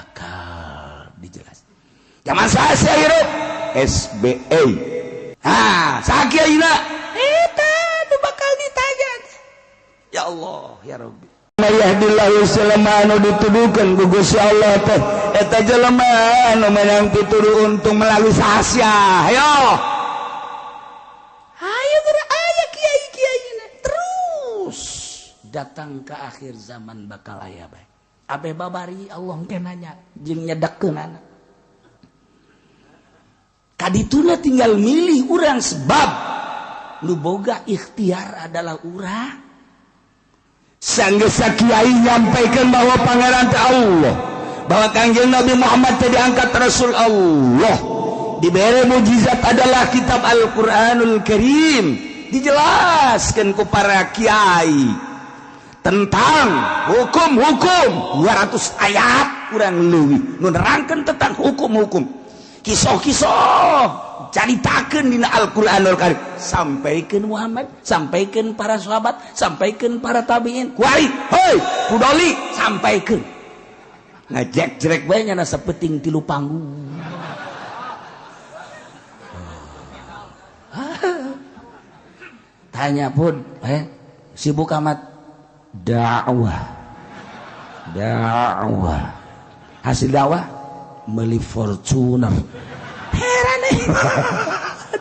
Bakal dijelas. Zaman saya hirup SBA. Ha, sakieu eta nu bakal ditanya. Ya Allah, ya Rabbi. Yahdillahu selama anu dituduhkeun ku Gusti Allah teh eta jelema anu menang pituduh untung melalui sasia. Ayo. Ayo geura aya kiai-kiai terus datang ke akhir zaman bakal aya bae. Abe babari Allah engke nanya jeung nyedekeunana. Kadituna tinggal milih urang sebab nu boga ikhtiar adalah urang. Sanggeus kiai nyampaikan bahwa pangeran teh Allah, bahwa Kangjeng Nabi Muhammad teh diangkat Rasul Allah, diberi mujizat adalah kitab Al-Qur'anul Karim, dijelaskan ku para kiai tentang hukum-hukum 200 ayat kurang leuwih nu nerangkeun tentang hukum-hukum, kisah-kisah caritakeun dina Al-Qur'anul Karim, sampaikeun Muhammad, sampaikeun para sahabat, sampaikeun para tabiin, kuari hoi kudoli sampaikeun. Ngajek-jerek bae nya sapeting tilu panggung. Tanya pun sibuk amat dakwah. Dakwah. Hasil dakwah meuli Fortuner. Heran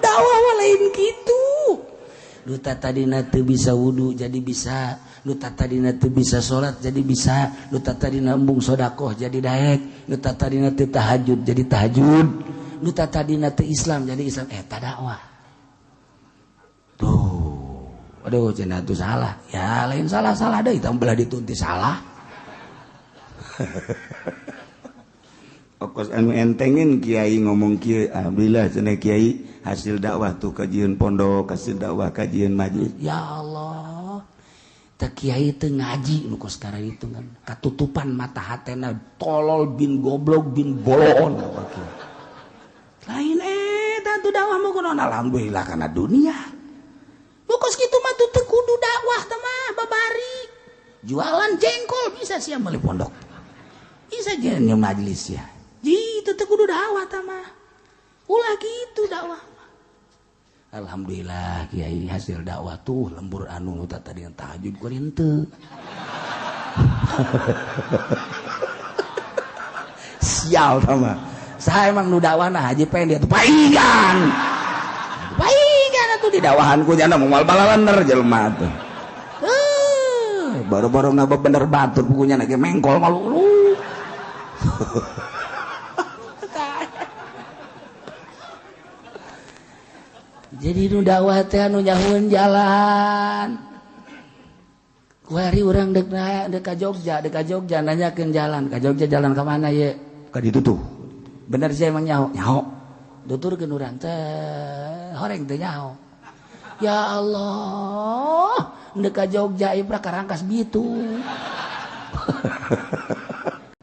dakwah lain gitu. Nu tadina teu bisa wudu jadi bisa, nu tadina teu bisa salat jadi bisa, nu tadina embung sedekah jadi daek, nu tadina teu tahajud jadi tahajud, nu tadina teu Islam jadi Islam. Eta dakwah. Tuh, aduh cenah tuh salah. Ya lain salah-salah deui tah belah ditunti salah. Okos anu entengin kiai ngomong kiai, alhamdulillah cenah kiai hasil dakwah tuh kajian pondok, hasil dakwah kajian majlis. Ya Allah, teh kiai teu ngaji nu kos itu kan katutupan mata hatena tolol bin goblok bin boloon lain eta tuh dakwah mah kunaon, alhamdulillah kana dunia. Nu kos kitu mah tuh teu kudu dakwah teh mah babari. Jualan jengkol bisa sia meuli pondok. Bisa jeung majlis ya. Gitu teu kudu dakwah tah mah. Ulah gitu dakwah. Alhamdulillah kiai hasil dakwah tuh lembur anu tadi yang tahajud ku henteu. Sial tah mah. Saha emang nu dakwahna Haji Pendi atuh paingan. Paingan atuh didakwahan ku nyana moal balawaner jelema tuh. Baru-baru ngabebener batur bukunya lagi mengkol malu. Jadi nu dakwah teh anu nyahueun jalan. Kuari urang deuk ka Jogja, deuk ka Jogja nanyakeun jalan, ka Jogja jalan ka mana ye? Ka ditu tuh. Bener sih emang nyaho, nyaho. Tuturkeun urang teh horeng teh nyaho. Ya Allah, deuk ka Jogja ieu pra karangkas bitu.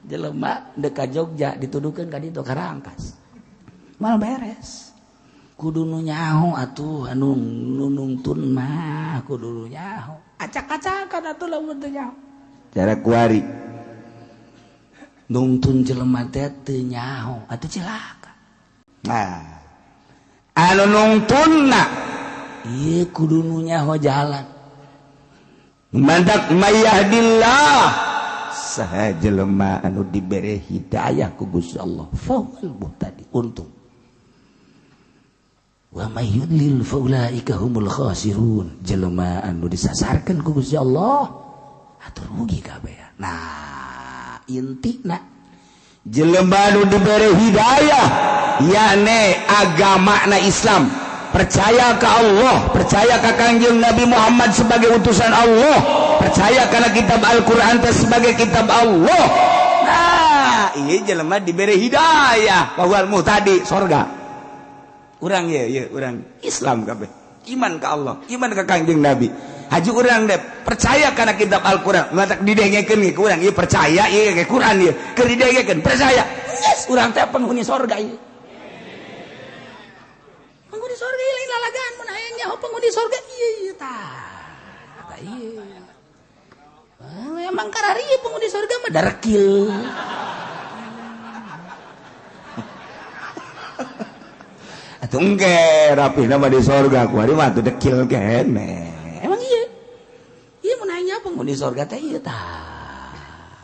Jelema deuk ka Jogja dituduhkeun ka ditu karangkas. Mal beres. Kudu nu nyaho atuh anu nungtun mah kudu nu nyaho. Acak-acakan atuh lamun teu nyaho. Cara kuari nungtun jelema teh teu nyaho atuh cilaka. Nah, anu nungtunna ieu kudu nu nyaho jalan. Mantak mayahdillah saha jelema anu dibere hidayah ku Gusti Allah fahuwal muhtadi, untung. Wa may yudlil faulaika humul khasirun, jelema anu disasarkeun ku Gusti Allah atuh rugi kabeh. Nah, intina jelema anu dibere hidayah yakni agamana Islam, percaya ka Allah, percaya ka Kangjeng Nabi Muhammad sebagai utusan Allah, percaya kana kitab Al-Qur'an teh sebagai kitab Allah. Nah, ieu jelema dibere hidayah fahuwal muhtadi, sorga. Urang ye ye urang Islam kabeh, iman ka Allah, iman ka Kangjeng Nabi. Haji urang deh percaya kana kitab Al-Qur'an, matak didengekeun ge ku urang ieu percaya ieu ge Qur'an ieu, keur didengekeun percaya. Yes, urang teh penghuni sorga ieu. Penghuni sorga ieu lain lalagaan mun hayang nyaho penghuni sorga ieu ieu tah. Tah ieu. Emang karari ieu penghuni sorga mah darekil. Tungge rapihna mah di sorga kuari mah tuh dekil kene. Emang iya. Iya mun nanya apa mun di sorga teh ieu tah.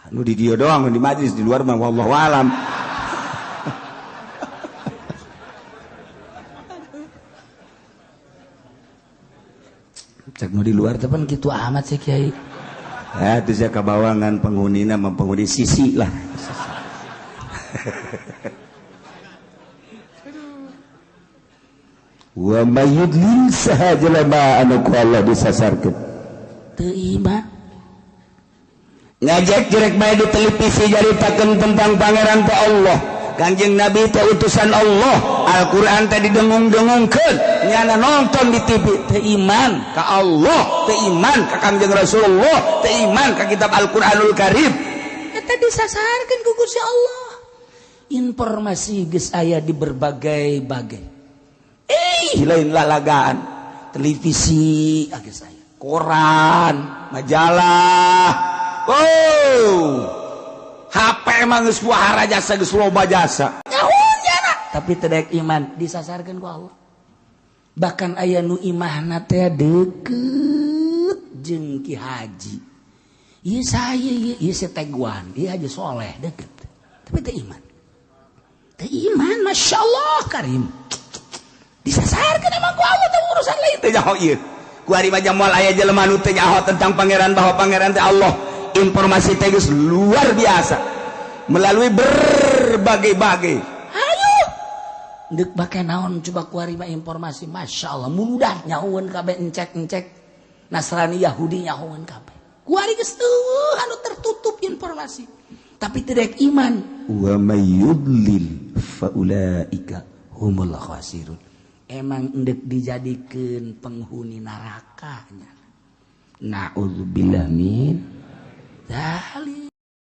Nu di dieu doang di majlis di luar mah wallahu alam. Cek nu di luar teh pan kitu amat sih kiai. Ya itu saya kabawangan penghunina mah penghuni sisi lah. Wa mayudlil saha jelema anu ku Allah disasarkeun. Teu iman. Ngajak jerek bae di televisi jaritakeun tentang pangeran teh Allah. Kanjeng Nabi teh utusan Allah. Al-Qur'an teh didengung-dengungkeun. Nyana nonton di TV teu iman ka Allah, teu iman ka Kanjeng Rasulullah, teu iman ka kitab Al-Qur'anul Karim. Eta disasarkeun ku Gusti Allah. Informasi geus aya di berbagai-bagai. Lain lalagaan televisi geus aya, koran, majalah. Oh, HP emang geus wahara jasa geus loba jasa. Tapi teu daek iman disasarkeun ku Allah. Bahkan aya nu imahna teh deukeut jeung Ki Haji. Ieu saya ieu si Teguan, ieu Haji Soleh deukeut. Tapi teu iman. Teu iman, Masya Allah Karim. Disasarkeun emang ku Allah teh urusan lain teu nyaho ieu. Ku ari mah moal aya jelema nu teu nyaho tentang pangeran bahwa pangeran teh Allah. Informasi teh geus luar biasa melalui berbagai-bagai. Ayo deuk bake naon coba ku ari mah informasi Masya Allah mudah nyahoeun kabeh encek-encek Nasrani Yahudi nyahoeun kabeh. Ku ari geus eueuh anu tertutup informasi. Tapi teu daek iman. Wa may yudlil fa ulaika humul khasirun. Emang endek dijadikeun penghuni nerakanya. Na'udzubillah min dzalik.